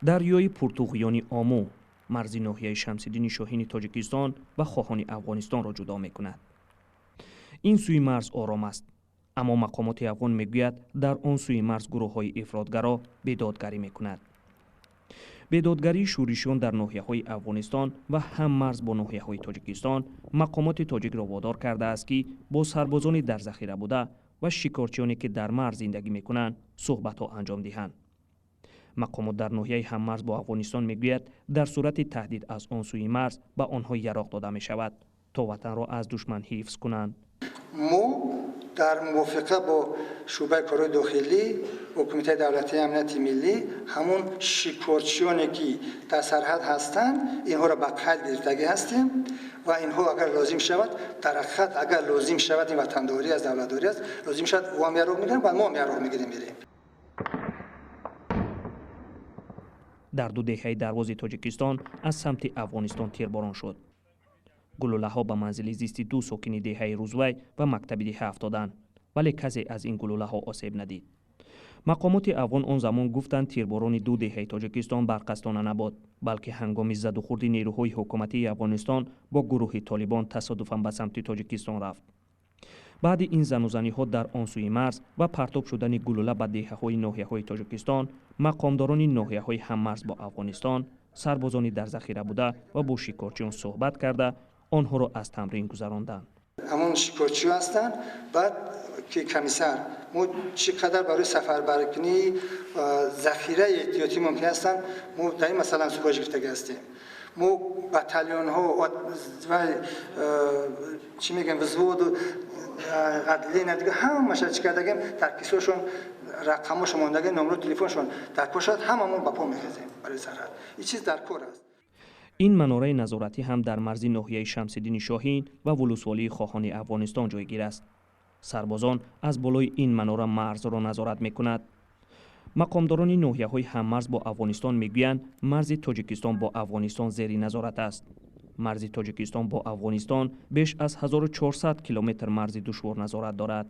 Дарёи пуртуғёни Ому марзи ноҳияи Шамсиддини Шоҳини Тоҷикистон ва Хоҳони Афғонистонро ҷудо мекунад. Ин сӯи марз ором аст, аммо мақомоти афғон мегӯяд, дар он сӯи марз гурӯҳҳои ифротгаро бедодгарӣ мекунад. Бедодгарии шӯришиён дар ноҳияҳои Афғонистон ва ҳаммарз бо ноҳияҳои Тоҷикистон мақомоти тоҷикро водор кардааст, ки бо сарбозони дар захира буда ва шикорчиёне, ки дар марз зиндагӣ мекунанд, суҳбатҳо анҷом диҳанд. Мақомот дар ноҳияи ҳаммарз бо Афғонистон мегӯяд, дар сурати таҳдид аз он сӯи марз ба онҳо яроқ дода мешавад, то ватанро аз душман ҳифз кунанд. Мо дар мувофиқа бо шӯъбаи корҳои дохилӣ ва Кумитаи давлатии амнияти миллӣ ҳамон шикорчиёне, ки дар сарҳад ҳастанд, инҳоро ба қайд гирифтагӣ ҳастем ва инҳо агар лозим шавад, дар ҳақиқат агар лозим шавад, ин ватандорӣ аст, давлатдорӣ аст, лозим шавад, ӯ ҳам яроқ мегиранд ва мо ҳам яроқ мегирем, мерем. Дар ду деҳаи Дарвози Тоҷикистон аз самти Афғонистон тирборон шуд. Гулӯлаҳо ба манзили зисти ду сокини деҳаи Рӯзвай ва мактаби деҳа афтоданд, вале касе аз ин гулӯлаҳо осеб надид. Мақомоти афғон он замон гуфтанд, тирборони ду деҳаи Тоҷикистон барқасдона набуд, балки ҳангоми задухӯрди нерӯҳои ҳукуматии Афғонистон бо гурӯҳи Толибон тасодуфан ба самти Тоҷикистон рафт. Баъди ин занузаниҳо дар он сӯи марз ва партоб шудани гулӯла ба деҳаҳои ноҳияҳои Тоҷикистон, мақомдорони ноҳияҳои ҳаммарз бо Афғонистон сарбозони дар захира буда ва бо шикорчиён суҳбат карда, онҳоро аз тамрин гузаронданд. Ҳамон шикорчиҳо ҳастанд, баъд ки комиссар мо чӣ қадар барои сафарбаркунӣ захираи эҳтиётӣ мумкин ҳастанд, мо дар ин масъала ҳам супориш гирифтагӣ ҳастем. Мо батальонҳо ва чӣ мегӯям, взводу отделения дига ҳамаша чӣ кардагем, дар кисошон рақамошон мондагем, номро телефоншон дар кор шавад, ҳамамон ба по мехезем барои сарҳад. Ин чиз дар кор аст. Ин манораи назоратӣ ҳам дар марзи ноҳияи Шамсиддини Шоҳин ва вулусволии Хоҳони Афғонистон ҷойгир аст. Сарбозон аз болои ин манора марзро назорат мекунад. Мақомдорони ноҳияҳои ҳаммарз бо Афғонистон мегӯянд, марзи Тоҷикистон бо Афғонистон зери назорат аст. Марзи Тоҷикистон бо Афғонистон беш аз 1400 километр марзи душвор назорат дорад.